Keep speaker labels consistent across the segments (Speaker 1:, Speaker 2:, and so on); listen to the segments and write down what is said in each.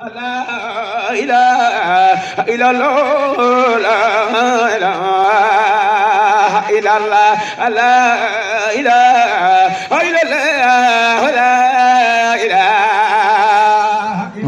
Speaker 1: La ilaha illallah, la ilaha illallah, la ilaha illallah, la ilaha.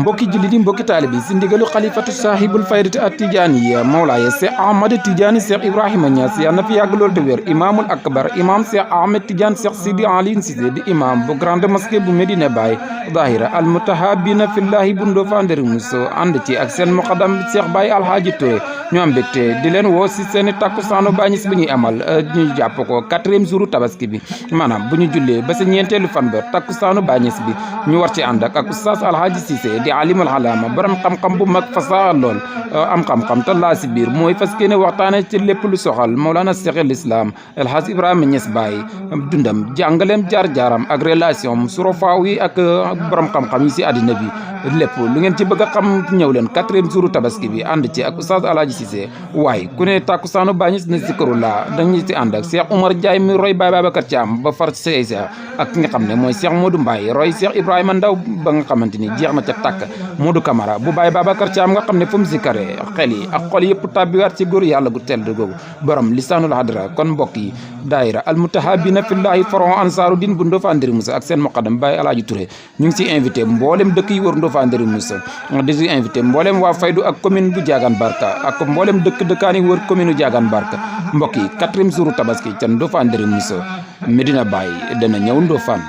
Speaker 2: mbokki jullit yi mbokki taalibi si ndigalu xalifatu saahibul faydati at tijaaniya mawlaaya Cheikh Ahmad Tidiane Cheikh Ibrahima Niass yal na fi yàgg lool te wér imaamul akbar imam Cheikh Ahmed Tidiane Cheikh Sidi Alioune Cissé di imam bu grande mosquée bu Medina Baye zahira al mutahabina fillahi bu Ndofane Mousso ànd ci ak seen muqaddam Cheikh Baye Alhaji Touré ñu am mbégte di leen woo si seen takkusaanu bañis bu ñuy amal ñu jàpp ko 4e jouru tabaski bi maanaam bu ñu jullee ba sa ñeenteelu fan ba takkusaanu bañis bi ñu war ci ànd ak oustaz Alhaji Cissé di alimul alama borom xam-xam bu mag fasaa lool am xam-xam te laa si biir mooy fas yéene waxtaane ci lépp lu soxal Mawlana Cheikh al Islam El Hadj Ibrahima Niass Baye dundam jàngaleem jaar-jaaram ak relation surofaaw yi ak borom xam-xam yi si àddina bi lépp lu ngeen ci bëgg a xam ñëw leen 4e jouru tabaski bi ànd ci ak oustaz Alhaji Cissé waaye ku ne takkusaanu bañis na zikrullah dañu ci ànd ak Cheikh Oumar Ndiaye mi roy Baye Babacar Thiam ba far Seysa ak ki nga xam ne mooy Cheikh Modou Mbaye roy Cheikh Ibrahima Ndaw ba nga xamante ni jeex na ca tàkk Modou Camara bu Baye Babacar Thiam nga xam ne fu mu zikare xel yi ak xol yëpp tàbbiwaat ci góor yàlla gu tedd googu borom lisaanul hadra kon mbokk yi daayira al mutahabina fillahi foron ansaaru din bu Ndofane Mousso ak seen muqaddam Baye Alhaji Touré ñu ngi ci invité mboolem dëkk yi wër Ndofane Mousso di ci invité mboolem waa faydu ak commune bu Diagane Barka ak mboolem dëkkaan yi wër commune Diagane Barka mbokk yi 4e jouru tabaski ca Ndofane Mousso Medina Baye dana ñëw Ndofane